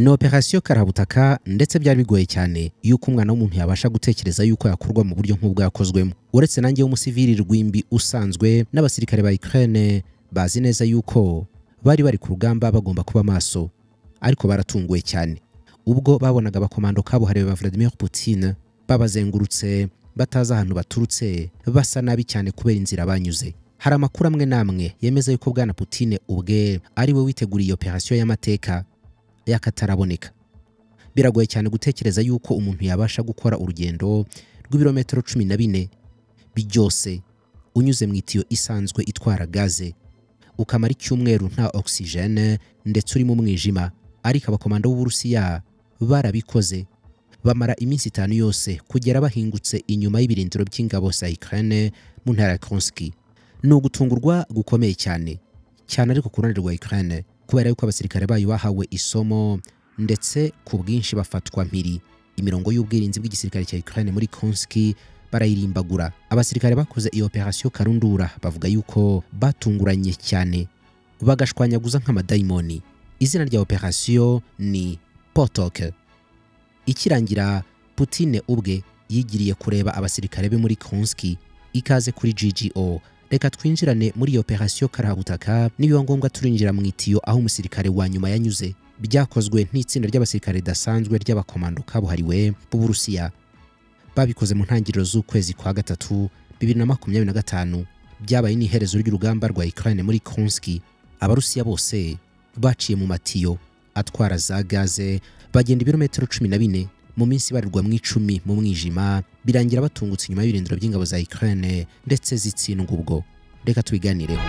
Ni operasiyo karabutaka, ndetse byari bigoye cyane yuko umwana w'umuntu yabasha gutekereza yuko yakorwa mu buryo nk'ubwo yakozwemo. Uretse nanjye w'umusivili rwimbi usanzwe, n'abasirikare ba Ukraine bazi neza yuko bari ku rugamba bagomba kuba maso, ariko baratunguwe cyane ubwo babonaga abakomando kabuhariwe ba Vladimir Putin babazengurutse, batazi ahantu baturutse, basa nabi cyane kubera inzira banyuze. Hari amakuru amwe n'amwe yemeza yuko bwana Putin ubwe ari we witeguriye operasiyo y'amateka y'akataraboneka. Biragoye cyane gutekereza yuko umuntu yabasha gukora urugendo rw'ibirometero 14 byose unyuze mu itiyo isanzwe itwara gaze, ukamara icyumweru nta oxygene ndetse uri mu mwijima. Ariko abakomando b'Uburusiya barabikoze, bamara iminsi 5 yose kugera bahingutse inyuma y'ibirindiro by'ingabo za Ukraine mu ntara ya Kursk. Ni ugutungurwa gukomeye cyane cyane ariko ku ruhande rwa Ukraine, kubera yuko abasirikare bayo bahawe isomo ndetse ku bwinshi bafatwa mpiri. Imirongo y'ubwirinzi bw'igisirikare cya Ukraine muri Kursk barayirimbagura. Abasirikare bakoze iyo operasiyo karundura bavuga yuko batunguranye cyane, bagashwanyaguza nk'amadayimoni. Izina rya operasiyo ni Potok. Ikirangira, Putin ubwe yigiriye kureba abasirikare be muri Kursk. Ikaze kuri GGO. Reka twinjirane muri iyo operasiyo karabutaka, nibiba ngombwa turinjira mu itiyo aho umusirikare wa nyuma yanyuze. Byakozwe n'itsinda ry'abasirikare ridasanzwe ry'abakomando kabuhariwe b'Uburusiya. Babikoze mu ntangiriro z'ukwezi kwa 3 2025. Byabaye n'iherezo ry'urugamba rwa Ukraine muri Kursk. Abarusiya bose baciye mu matiyo atwara za gaze, bagenda ibirometero 14 mu minsi barirwa mu 10 mu mwijima, birangira batungutse inyuma y'ibirindiro by'ingabo za Ukraine ndetse zitsindwa ubwo. Reka tubiganireho.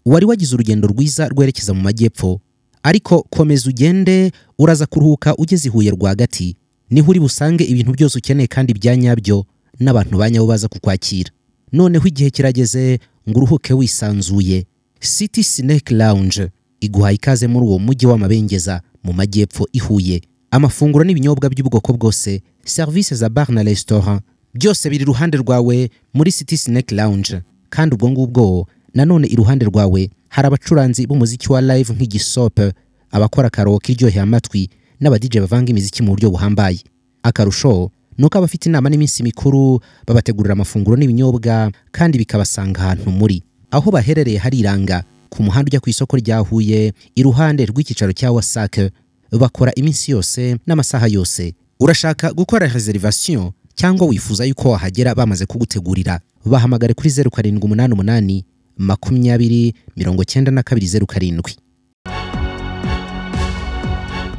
Wari wagize urugendo rwiza rwerekeza mu majyepfo, ariko komeza ugende, uraza kuruhuka ugeze i Huye rwagati, niho uri busange ibintu byose ukeneye kandi bya nyabyo, n'abantu ba nyabo baza kukwakira. Noneho igihe kirageze ngo uruhuke wisanzuye. City Snake Lounge iguha ikaze muri uwo mujyi w'amabengeza mu majyepfo i Huye. Amafunguro n'ibinyobwa by'ubwoko bwose, service za bar na restaurant, byose biri iruhande rwawe muri City Snake Lounge. Kandi ubwo ngubwo nanone iruhande rwawe hari abacuranzi b'umuziki wa live nk'igisope, abakora karaoke iryoheye amatwi, n'aba DJ bavanga imiziki mu buryo buhambaye. Akarusho nuko abafite inama n'iminsi mikuru babategurira amafunguro n'ibinyobwa kandi bikabasanga ahantu muri. Aho baherereye hariranga ku muhanda ujya ku isoko rya Huye, iruhande rw'icyicaro cya WASAC. Bakora iminsi yose n'amasaha yose. Urashaka gukora reservation cyangwa wifuza yuko wahagera bamaze kugutegurira, bahamagare kuri 0788 20 92 07.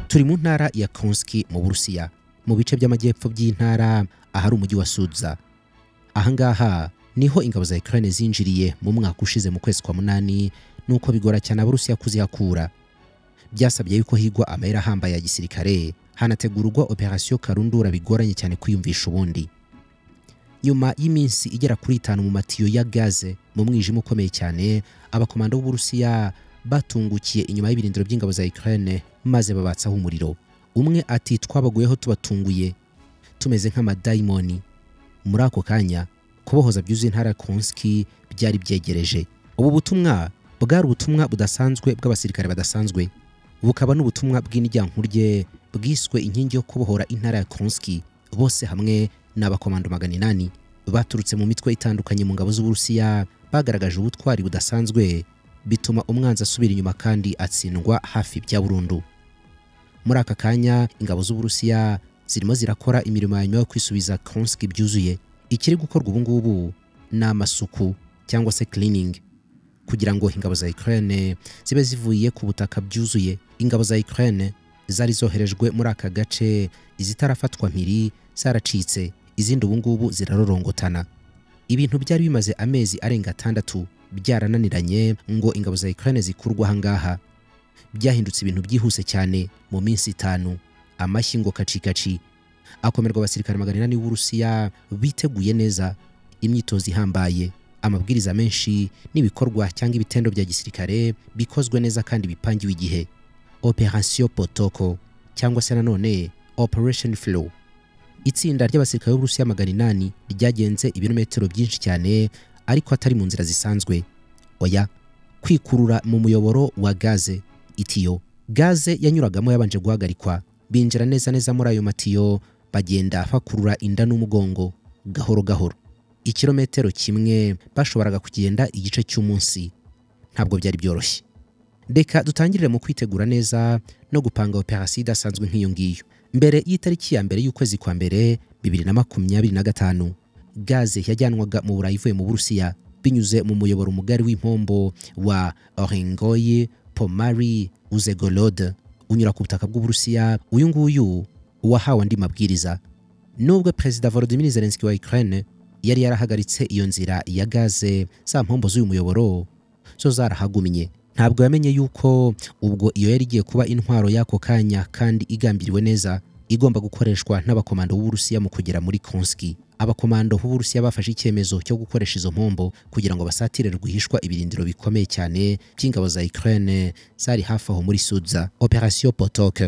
Turi mu ntara ya Kursk mu Burusiya, mu bice by'amajyepfo by'intara ahari umujyi wa Sudza. Ahangaha niho ingabo za Ukraine zinjiriye mu mwaka ushize mu kwezi kwa 8, nuko bigora cyane Abarusiya kuzihakura. Byasabye yuko higwa amayira ahambaye ya gisirikare, hanategurwa operasiyo karundura bigoranye cyane kwiyumvisha ubundi. Nyuma y'iminsi igera kuri 5 mu matiyo ya gaze mu mwijima ukomeye cyane, abakomando b'Uburusiya batungukiye inyuma y'ibirindiro by'ingabo za Ukraine maze babatsaho umuriro. Umwe ati twabaguyeho tubatunguye tumeze nk'amadayimoni. Muri ako kanya kubohoza byuzuye intara ya Kursk byari byegereje. Ubu butumwa bwari ubutumwa budasanzwe bw'abasirikare badasanzwe, bukaba n'ubutumwa bw'indyankurye bwiswe inkingi yo kubohora intara ya Kursk. Bose hamwe n'abakomando 800 baturutse mu mitwe itandukanye mu ngabo z'Uburusiya bagaragaje ubutwari budasanzwe, bituma umwanzi asubira inyuma kandi atsindwa hafi bya burundu. Muri aka kanya ingabo z'Uburusiya zirimo zirakora imirimo ya nyuma yo kwisubiza Kursk byuzuye. Ikiri gukorwa ubu ngubu ni amasuku cyangwa se cleaning, kugira ngo ingabo za Ukraine zibe zivuye ku butaka byuzuye. Ingabo za Ukraine zari zoherejwe muri aka gace, izitarafatwa mpiri zaracitse, izindi ubu ngubu zirarorongotana. Ibintu byari bimaze amezi arenga 6 byarananiranye ngo ingabo za Ukraine zikurwa ahangaha. Byahindutse ibintu byihuse cyane mu minsi 5. Amashyi ngo kacikaci akomerwa abasirikare 800 b'Uburusiya biteguye neza, imyitozo ihambaye, amabwiriza menshi n'ibikorwa cyangwa ibitendo bya gisirikare bikozwe neza kandi bipangiwe igihe. Operation Potoko cyangwa se nanone Operation Flow. Itsinda ry'abasirikare b'Uburusiya 800 ryagenze ibirometero byinshi cyane, ariko atari mu nzira zisanzwe. Oya, kwikurura mu muyoboro wa gaze itiyo Gaze yanyuragamo yabanje guhagarikwa, binjira neza neza muri ayo matiyo, bagenda bakurura inda n'umugongo gahoro gahoro. Ikirometero kimwe bashoboraga kugenda igice cy'umunsi, ntabwo byari byoroshye. Reka dutangirire mu kwitegura neza no gupanga operasiyo idasanzwe nk'iyo ngiyo. Mbere y'itariki ya 1 y'ukwezi kwa mbere 2025, gaze yajyanwaga mu Burayi ivuye mu Burusiya binyuze mu muyoboro mugari w'impombo wa Orengoy Pomari Uzegorod unyura ku butaka bw'Uburusiya. Uyu nguyu wahawe andi mabwiriza. Nubwo Perezida Volodymyr Zelensky wa Ukraine yari yarahagaritse iyo nzira ya gaze, za mpombo z'uyu muyoboro zo zarahagumye. Ntabwo yamenye yuko ubwo iyo yari igiye kuba intwaro y'ako kanya kandi igambiriwe neza, igomba gukoreshwa n'abakomando b'Uburusiya mu kugera muri Kursk. Abakomando b'Uburusiya bafashe icyemezo cyo gukoresha izo mpombo kugira ngo basatire rwihishwa ibirindiro bikomeye cyane by'ingabo za Ukraine zari hafi aho muri Sudza. Operation Potok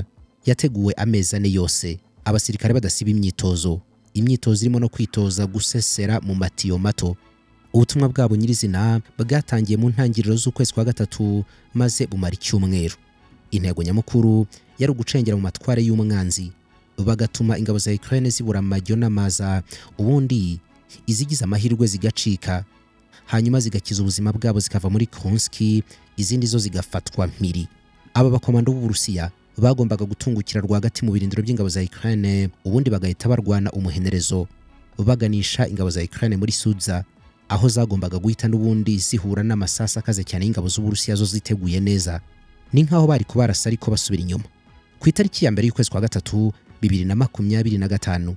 yateguwe amezi 4 yose, abasirikare badasiba imyitozo, imyitozo irimo no kwitoza gusesera mu matiyo mato. Ubutumwa bwabo nyirizina bwatangiye mu ntangiriro z'ukwezi kwa 3 maze bumara icyumweru. Intego nyamukuru yari ugucengera mu matware y'umwanzi, bagatuma ingabo za Ukraine zibura amajyo n'amaza, ubundi izigize amahirwe zigacika, hanyuma zigakiza ubuzima bwabo zikava muri Kursk, izindi zo zigafatwa mpiri. Aba bakomando b'Uburusiya bagombaga gutungukira rwagati mu birindiro by'ingabo za Ukraine, ubundi bagahita barwana umuhenerezo baganisha ingabo za Ukraine muri Sudza, aho zagombaga guhita n'ubundi zihura n'amasasa akaze cyane y'ingabo z'Uburusiya zo ziteguye neza. Ni nkaho bari kubarasa ariko basubira inyuma. Ku itariki ya 1 y'ukwezi kwa 3 2025,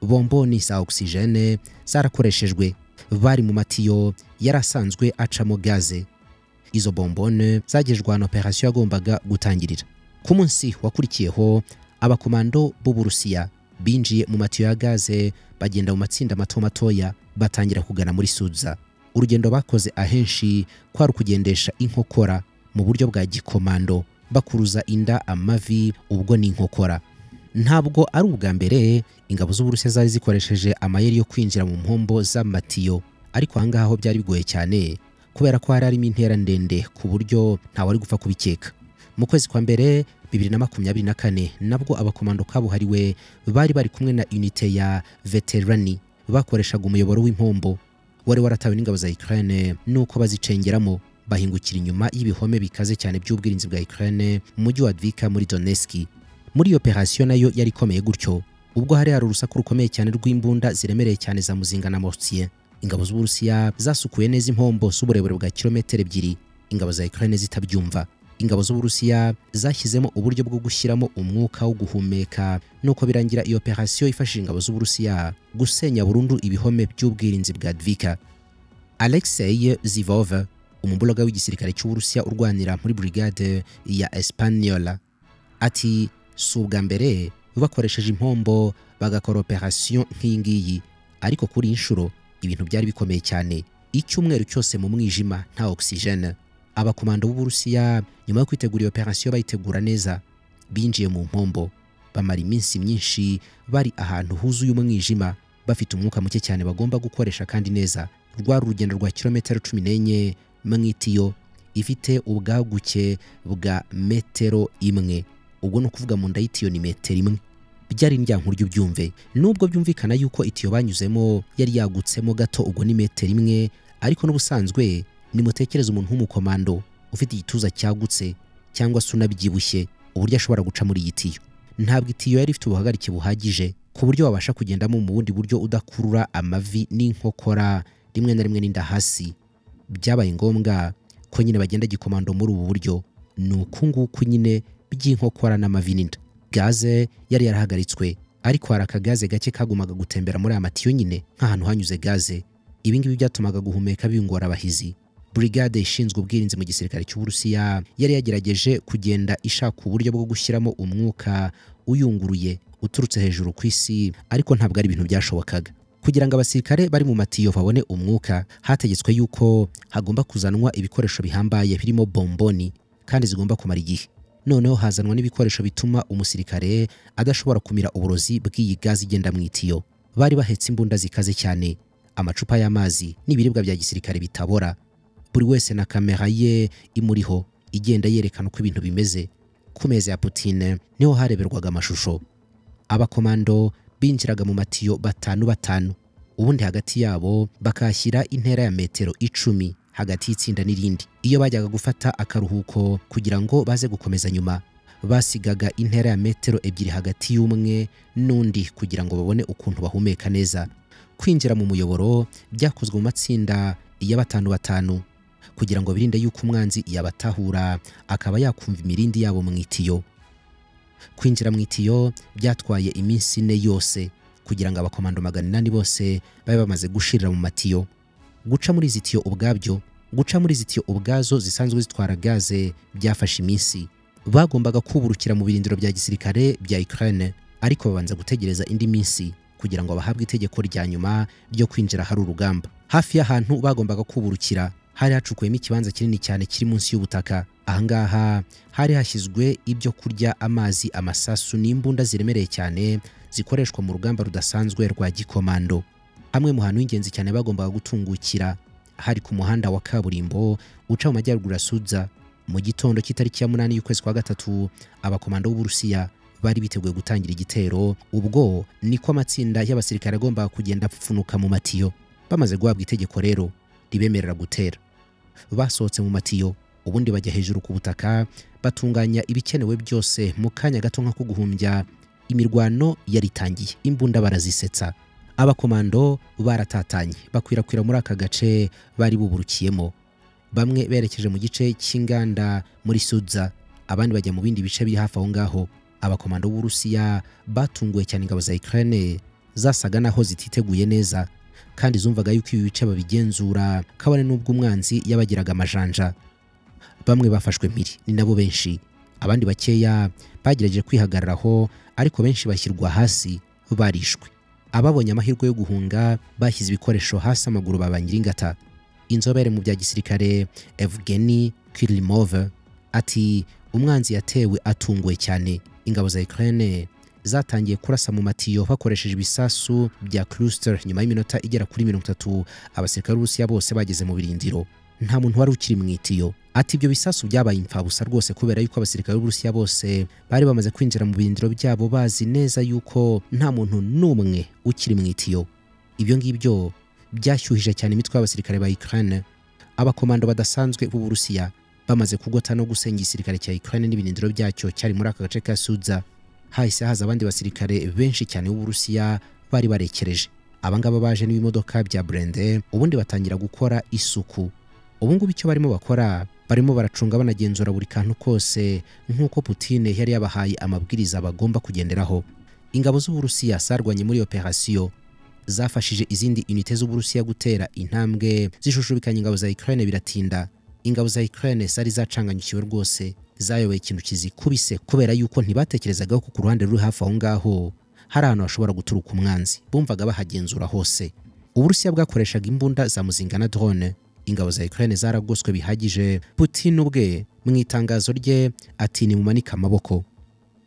bomboni za oxygene zarakoreshejwe, bari mu matiyo yarasanzwe acamo gaze. Izo bombone zagejwe na operation yagombaga gutangirira. Ku munsi wakurikiyeho, abakomando b'Uburusiya binjiye mu matiyo ya gaze, bagenda mu matsinda mato matoya, batangira kugana muri Sudza. Urugendo bakoze ahenshi kwari ukugendesha inkokora mu buryo bwa gikomando, bakuruza inda, amavi, ubwo ni inkokora. Ntabwo ari ubwa mbere ingabo z'Uburusiya zari zikoresheje amayeri yo kwinjira mu mpombo z'amatiyo, ariko aha ngaha ho byari bigoye cyane kubera ko hari harimo intera ndende ku buryo ntawari gupfa kubikeka. Mu kwezi kwa mbere 2024 nabwo abakomando kabuhariwe bari bari kumwe na unité ya veterani bakoreshaga umuyoboro w'impombo wari waratawe n'ingabo za Ukraine, nuko bazicengeramo bahingukira inyuma y'ibihome bikaze cyane by'ubwirinzi bwa Ukraine mu mujyi wa Dvika muri Donetsk. Muri iyo operation nayo yari ikomeye gutyo, ubwo hari urusaku rukomeye cyane rw'imbunda ziremereye cyane za muzinga na mortier. Ingabo z'Uburusiya zasukuye neza impombo z'uburebure bwa kilometero 2, ingabo za Ukraine zitabyumva. Ingabo z'Uburusiya zashyizemo uburyo bwo gushyiramo umwuka wo guhumeka, nuko birangira iyo operation ifashije ingabo z'Uburusiya gusenya burundu ibihome by'ubwirinzi bwa Dvika. Alexei Zivov, umubuloga w'igisirikare cy'Uburusiya urwanira muri brigade ya Espanyola, ati si ubwa mbere bakoresheje impombo bagakora operation nk'iyi ngiyi, ariko kuri inshuro ibintu byari bikomeye cyane. Icyumweru cyose mu mwijima, nta oxygene. Abakomando b'Uburusiya nyuma yo kwitegura iyo operation bayitegura neza, binjiye mu mpombo, bamara iminsi myinshi bari ahantu huzuye umwijima, bafite umwuka muke cyane bagomba gukoresha kandi neza. Rwari urugendo rwa kilometero 14 mu itiyo ifite ubwaguke bwa metero 1, ubwo no kuvuga mu nda y'itiyo ni metero 1. Byari indyankuru byumve, nubwo byumvikana yuko itiyo banyuzemo yari yagutsemo gato, ubwo ni metero 1, ariko n'ubusanzwe nimutekereza umuntu w'umukomando ufite igituza cyagutse cyangwa se unabyibushye uburyo ashobora guca muri iyi tiyo. Ntabwo itiyo yari ifite ubuhagarike buhagije ku buryo wabasha kugendamo mu bundi buryo udakurura amavi n'inkokora, rimwe na rimwe n'inda hasi. Byabaye ngombwa ko nyine bagenda gikomando muri ubu buryo, ni uku nguku nyine by'inkokora n'amavi n'inda. Gaze yari yarahagaritswe, ariko hari akagaze gake kagumaga gutembera muri aya matiyo nyine nk'ahantu hanyuze gaze. Ibi ngibi byatumaga guhumeka bingora abahizi. Brigade ishinzwe ubwirinzi mu gisirikare cy'Uburusiya yari yagerageje kugenda ishaka uburyo bwo gushyiramo umwuka uyunguruye uturutse hejuru ku isi, ariko ntabwo ari ibintu byashobokaga. Kugira ngo abasirikare bari mu matiyo babone umwuka, hategetswe yuko hagomba kuzanwa ibikoresho bihambaye birimo bomboni kandi zigomba kumara igihe. Noneho hazanwa n'ibikoresho bituma umusirikare adashobora kumira uburozi bw'iyi gazi igenda mu itiyo. Bari bahetse imbunda zikaze cyane, amacupa y'amazi n'ibiribwa bya gisirikare bitabora. Buri wese na kamera ye imuriho igenda yerekana uko ibintu bimeze. Ku meza ya Putin niho hareberwaga amashusho. Abakomando binjiraga mu matiyo batanu batanu, ubundi hagati yabo bakashyira intera ya metero 10 hagati y'itsinda n'irindi. Iyo bajyaga gufata akaruhuko kugira ngo baze gukomeza nyuma, basigaga intera ya metero 2 hagati y'umwe n'undi kugira ngo babone ukuntu bahumeka neza. Kwinjira mu muyoboro byakozwe mu matsinda ya batanu batanu kugira ngo birinde yuko umwanzi yabatahura akaba yakumva imirindi yabo mu itiyo. Kwinjira mu itiyo byatwaye iminsi 4 yose kugira ngo abakomando 800 bose babe bamaze gushirira mu matiyo. Guca muri izi tiyo ubwabyo, guca muri izi tiyo ubwazo zisanzwe zitwara gaze byafashe iminsi. Bagombaga kuburukira mu birindiro bya gisirikare bya Ukraine, ariko babanza gutegereza indi minsi kugira ngo bahabwe itegeko rya nyuma ryo kwinjira hari urugamba. Hafi y'ahantu bagombaga kuburukira hari hacukuyemo ikibanza kinini cyane kiri munsi y'ubutaka. Ahangaha hari hashyizwe ibyo kurya, amazi, amasasu n'imbunda ziremereye cyane zikoreshwa mu rugamba rudasanzwe rwa gikomando. Hamwe mu hantu h'ingenzi cyane bagombaga gutungukira hari ku muhanda wa kaburimbo uca mu majyaruguru ya Suza. Mu gitondo cy'itariki ya 8 y'ukwezi kwa gatatu, abakomando b'Uburusiya bari biteguye gutangira igitero. Ubwo niko amatsinda y'abasirikare agomba kugenda apfunuka mu matiyo. Bamaze guhabwa itegeko rero ribemerera gutera, basohotse mu matiyo ubundi bajya hejuru ku butaka batunganya ibikenewe byose. Mu kanya gato nko guhumbya, imirwano yaritangiye, imbunda barazisetsa. Abakomando baratatanye bakwirakwira muri aka gace bari buburukiyemo. Bamwe berekeje mu gice cy'inganda muri Suza, abandi bajya mu bindi bice biri hafi aho ngaho. Abakomando b'Uburusiya batunguwe cyane ingabo za Ukraine zasaga naho zititeguye neza, kandi zumvaga yuko ibi bice babigenzura kabone n'ubwo umwanzi yabagiraga amajanja. Bamwe bafashwe mpiri, ni nabo benshi. Abandi bakeya bagerageje kwihagararaho, ariko benshi bashyirwa hasi barishwe. Ababonye amahirwe yo guhunga bashyize ibikoresho hasi, amaguru baba nyiringata. Inzobere mu bya gisirikare Evgeny Kirimov ati umwanzi yatewe atunguwe cyane. Ingabo za Ukraine zatangiye kurasa mu matiyo bakoresheje ibisasu bya cluster. Nyuma y'iminota igera kuri 30 abasirikare b'Uburusiya bose bageze mu birindiro, nta muntu wari ukiri mu itiyo. Ati ibyo bisasu byabaye imfabusa rwose kubera yuko abasirikare b'Uburusiya bose bari bamaze kwinjira mu birindiro byabo bazi neza yuko nta muntu n'umwe ukiri mu itiyo. Ibyo ngibyo byashyuhije cyane imitwe y'abasirikare ba Ukraine. Abakomando badasanzwe b'Uburusiya bamaze kugota no gusenya igisirikare cya Ukraine n'ibirindiro byacyo cyari muri aka gace ka Suza, hahise haza abandi basirikare benshi cyane b'Uburusiya bari barekereje. Abangaba baje n'ibimodoka bya Brende, ubundi batangira gukora isuku. Ubu ngubu icyo barimo bakora, barimo baracunga banagenzura buri kantu kose nk'uko Putin yari yabahaye amabwiriza bagomba kugenderaho. Ingabo z'Uburusiya zarwanye muri operation zafashije izindi unité z'Uburusiya gutera intambwe zishushubikanye ingabo za Ukraine biratinda. Ingabo za Ukraine zari zacanganyukiwe rwose, zayoboye ikintu kizikubise kubera yuko ntibatekerezaga ko ku ruhande ruri hafi aho ngaho hari ahantu hashobora guturuka umwanzi. Bumvaga bahagenzura hose. Uburusiya bwakoreshaga imbunda za muzinga na drone. Ingabo za Ukraine zaragoswe bihagije. Putin ubwe mu itangazo rye ati nimumanike amaboko.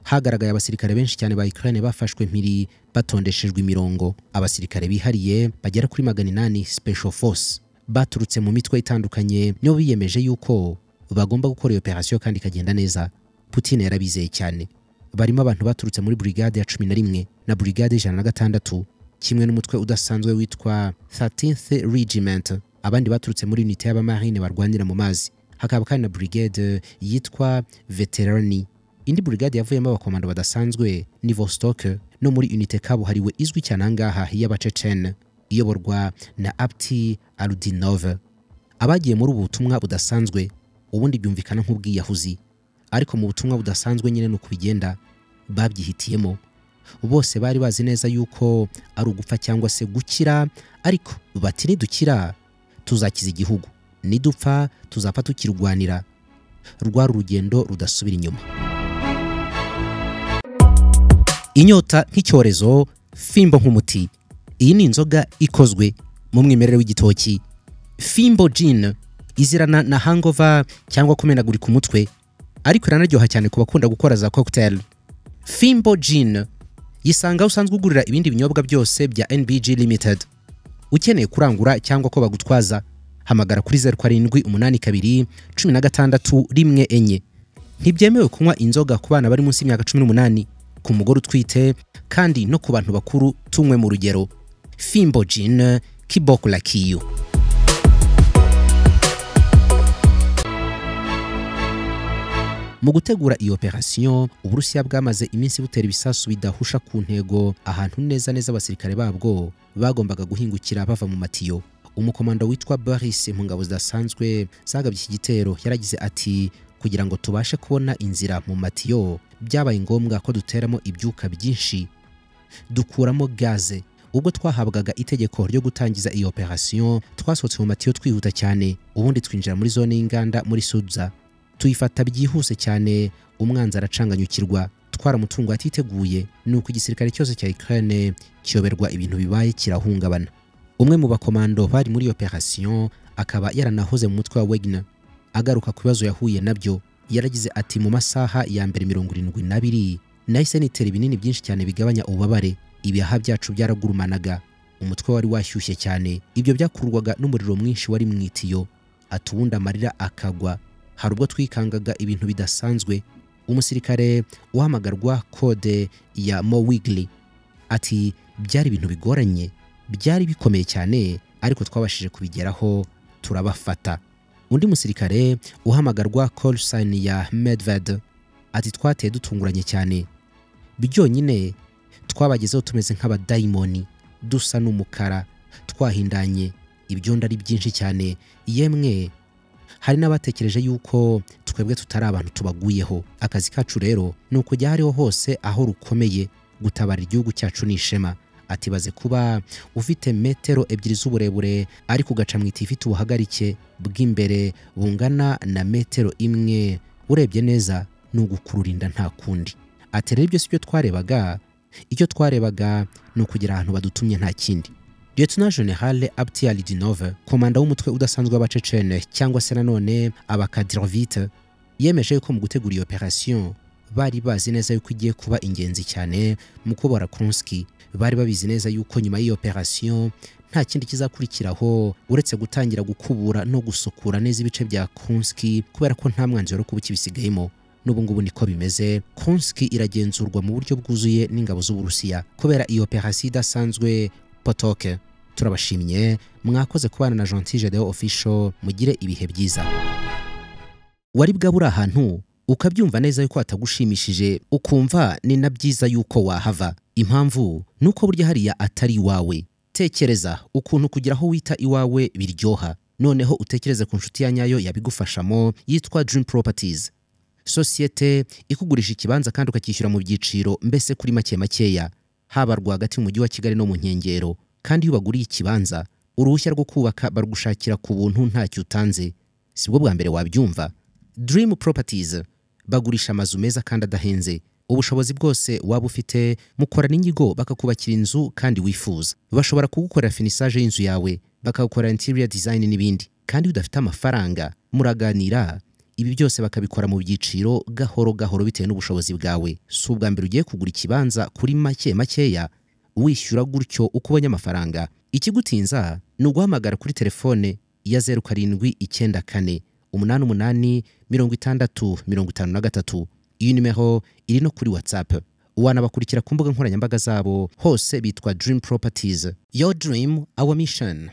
Hagaragaye abasirikare benshi cyane ba Ukraine bafashwe mpiri batondeshejwe imirongo. Abasirikare bihariye bagera kuri 800 special force baturutse mu mitwe itandukanye nibo biyemeje yuko bagomba gukora iyo operation kandi ikagenda neza. Putin yarabizeye cyane. Barimo abantu baturutse muri brigade ya 11 na brigade 106 kimwe n'umutwe udasanzwe witwa 13th Regiment. Abandi baturutse muri unité y'abamarine barwanira mu mazi. Hakaba kandi na brigade yitwa Veterani. Indi brigade yavuyemo abakomando badasanzwe ni Vostok no muri unité kabuhariwe izwi cyane ahangaha y'Abacecene iyoborwa na Apti Aludinov. Abagiye muri ubu butumwa budasanzwe ubundi byumvikana nk'ubwiyahuzi, ariko mu butumwa budasanzwe nyine nuko bigenda, babyihitiyemo. Bose bari bazi neza yuko ari ugupfa cyangwa se gukira, ariko bati nidukira tuzakiza igihugu, nidupfa tuzapfa tukirwanira. Rwari urugendo rudasubira inyuma. Inyota nk'icyorezo, Fimbo nk'umuti. Iyi ni inzoga ikozwe mu mwimerere w'igitoki. Fimbo Gin izirana na hangover cyangwa kumenagurika umutwe, ariko iranaryoha cyane ku bakunda gukora za cocktail. Fimbo Gin yisanga usanzwe ugurira ibindi binyobwa byose bya NBG Limited. Ukeneye kurangura cyangwa ko bagutwaza, hamagara kuri 0782 16 14. Ntibyemewe kunywa inzoga ku bana bari munsi y'imyaka 18, ku mugore utwite kandi no ku bantu bakuru tunywe mu rugero. Fimbo Gin Kiboko la Kiyu. Mu gutegura iyi operation, Uburusiya bwamaze iminsi butera ibisasu bidahusha ku ntego ahantu neza neza abasirikare babwo bagombaga guhingukira bava mu matiyo. Umukomando witwa Boris mu ngabo zidasanzwe zagabye iki gitero yaragize ati kugira ngo tubashe kubona inzira mu matiyo byabaye ngombwa ko duteramo ibyuka byinshi dukuramo gaze. Ubwo twahabwaga itegeko ryo gutangiza iyi operation, twasohotse mu matiyo twihuta cyane, ubundi twinjira muri zone y'inganda muri Sudza, tuyifata byihuse cyane, umwanzi aracanganyukirwa, twaramutungo atiteguye. Nuko igisirikare cyose cya Ukraine kiyoberwa ibintu bibaye kirahungabana. Umwe mu bakomando bari muri operation akaba yaranahoze mu mutwe wa Wagner, agaruka ku bibazo yahuye nabyo, yaragize ati mu masaha ya mbere 72 nahise nitera ibinini byinshi cyane bigabanya ububabare, ibihaha byacu byaragurumanaga, umutwe wari washyushye cyane, ibyo byakurwaga n'umuriro mwinshi wari mu itiyo, atuwundi amarira akagwa, hari ubwo twikangaga ibintu bidasanzwe. Umusirikare uhamagarwa kode ya Mowigli ati byari ibintu bigoranye, byari bikomeye cyane, ariko twabashije kubigeraho turabafata. Undi musirikare uhamagarwa call sign ya Medved ati twateye dutunguranye cyane, byonyine twabagezeho tumeze nk'abadayimoni, dusa n'umukara, twahindanye, ibyondo ari byinshi cyane, yemwe hari n'abatekereje yuko twebwe tutari abantu tubaguyeho. Akazi kacu rero ni ukujya hariho hose aho rukomeye, gutabara igihugu cyacu ni ishema. Ati baze kuba ufite metero 2 z'uburebure ariko ugaca mu ifite ubuhagarike bw'imbere bungana na metero 1, urebye neza ni ugukurura inda nta kundi. Ati rero ibyo sibyo twarebaga, icyo twarebaga ni ukugira ahantu badutumye nta kindi. Lieutenant General Abti Alidinov, komanda w'umutwe udasanzwe w'abacecene cyangwa se nanone abakadirovite, yemeje ko mu gutegura iyo operation bari bazi neza yuko igiye kuba ingenzi cyane mu kubora Kursk. Bari babizi neza yuko nyuma y'iyo operation nta kindi kizakurikiraho uretse gutangira gukubura no gusukura neza ibice bya Kursk, kubera ko nta mwanzuro wo kuba kibisigayemo. N'ubu ngubu niko bimeze, Kursk iragenzurwa mu buryo bwuzuye n'ingabo z'Uburusiya kubera iyo operation idasanzwe Potoke. Turabashimye, mwakoze kubana na Gentil Gedeon Official, mugire ibihe byiza. Wari bwabura ahantu ukabyumva neza yuko atagushimishije, ukumva ni na byiza yuko wahava. Impamvu nuko burya hariya atari iwawe. Tekereza ukuntu kugira aho wita iwawe biryoha, noneho utekereze ku nshuti ya nyayo yabigufashamo yitwa Dream Properties, sosiyete ikugurisha ikibanza kandi ukacyishyura mu byiciro, mbese kuri make makeya, haba rwagati mu mujyi wa Kigali no mu nkengero. Kandi iyo baguriye ikibanza, uruhushya rwo kubaka barugushakira ku buntu ntacyo utanze. Sibwo bwa mbere wabyumva. Dream Properties bagurisha amazu meza kandi adahenze. Ubushobozi bwose waba ufite, mukora n'inyigo bakakubakira inzu kandi wifuza. Bashobora kugukorera finissage y'inzu yawe, bakagukora interior design n'ibindi. Kandi udafite amafaranga, muraganira, ibi byose bakabikora mu byiciro gahoro gahoro bitewe n'ubushobozi bwawe. Si ubwa mbere ugiye kugura ikibanza kuri make makeya, wishyura gutyo uko ubonye amafaranga. Ikigutinza ni uguhamagara kuri telefone ya 0794 88 60 53. Iyi nimero iri no kuri WhatsApp. Wanabakurikira ku mbuga nkoranyambaga zabo hose bitwa Dream Properties. Your dream, our mission.